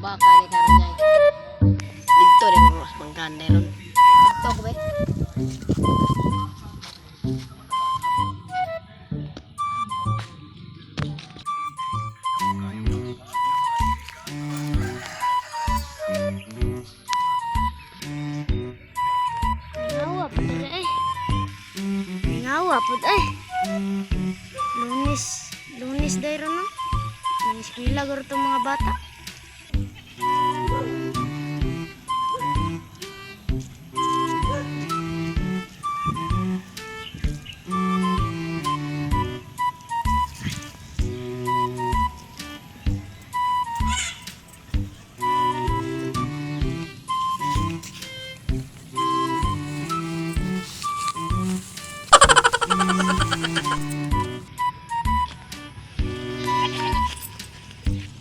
Baka ni karon jay. Dito rin mga bangkaan ron. Adto ko be. Ngawa po diri eh. Ngawa po eh. Lunes, Lunes dahil no? Nang eskwela garo tong mga bata.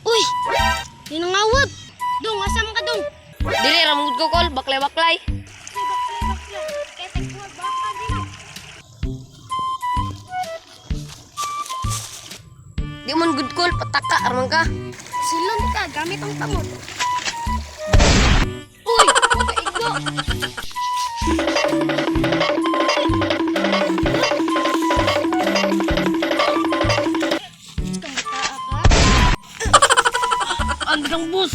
Uy! Ninangawat! Dong, asa man ka dong? Dili ra mong ko kol, baklay-baklay. Di man good call, pataka arman ka. Silon ka, gamit ang tamot. Uy, makaigo. Kang bataa ka. Ang bus.